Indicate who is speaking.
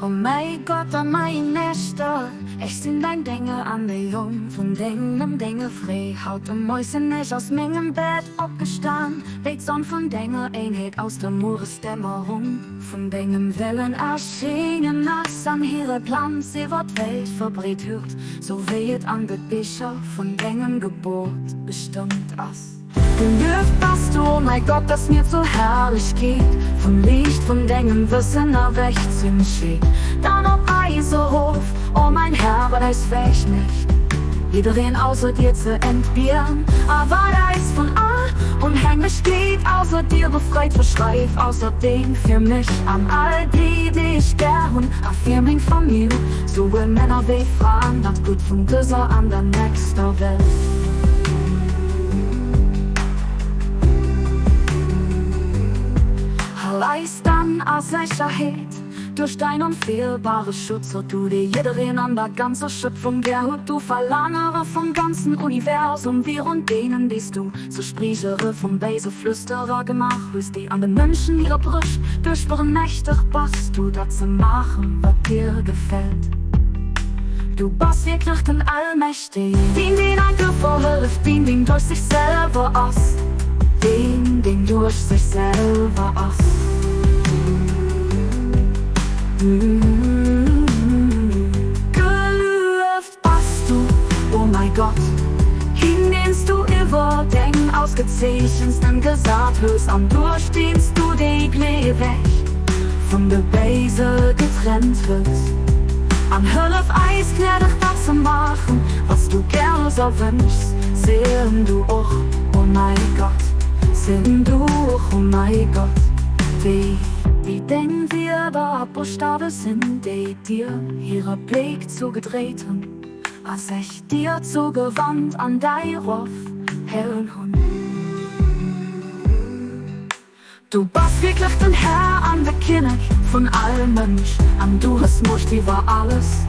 Speaker 1: O mäi Gott a mäi Meeschter, ech sinn däin Dénger an de Jong vun dengem Dénger. Fréi haut de Mois sinn ech aus mengem Bett opgestan, wéi d'Sonn vun denger Éinheet aus der Mueresdämmerung vun dengem Wëllen erschéngen ass an hire Glanz iwwer d'Welt verbreet huet, sou wéi et an de Bicher vun dengem Gebot bestëmmt ass. Gelueft bass du, o mäi Gott, dass mir zur Herrlechkeet vum Liicht vun dengem Wëssen erwächt sinn. Schéck dann op eis erof, o mäin Här, wat eis fähig mécht, jiddereen ausser dir ze entbieren, a wat eis vun all Onhängegkeet ausser dir befreit. Verschreif ausserdeem fir mech an all déi, déi ech gär hunn, a fir meng Famill, souwuel Männer wéi Fraen, dat Gutt vun dëser an der nächster Welt. Hal eis dann a Sécherheet duerch däin onfeelbare Schutz, o du, dee jiddereen an der ganzer Schëpfung gär huet, du Verlaangerer vum ganzen Universum, virun deenen, déi s du zu Spriechere vum béise Flüsterer gemaach hues, déi an de Mënschen hire Brëscht duerchboren. Mächteg bass du, dat ze maachen, wat dir gefält. Du bass wierklech den Allmächtegen, deen, deen enke verhëlleft, deen, deen duerch sech selwer ass, deen, deen duerch sech selwer ass. Gelueft bass du, o mäi Gott, hien, deen s du iwwer deng ausgezeechensten gesat hues an duerch deen s du déi Gleeweg vun de Béise getrennt hues. An hëllef eis gnädeg dat ze maachen, wat s du gär eis erwënschs. Sinn du och, o mäi Gott, sinn du och, o mäi Gott, déi, déi deng Wierder a Buschtawe sinn, déi dir hire Bléck Zugedréit hunn a sech dir zugewannt an däi Ruff héieren hunn. Du bass wierklech den Här an de Kinnek vun all Mënsch, an du hues Muecht iwwer alles.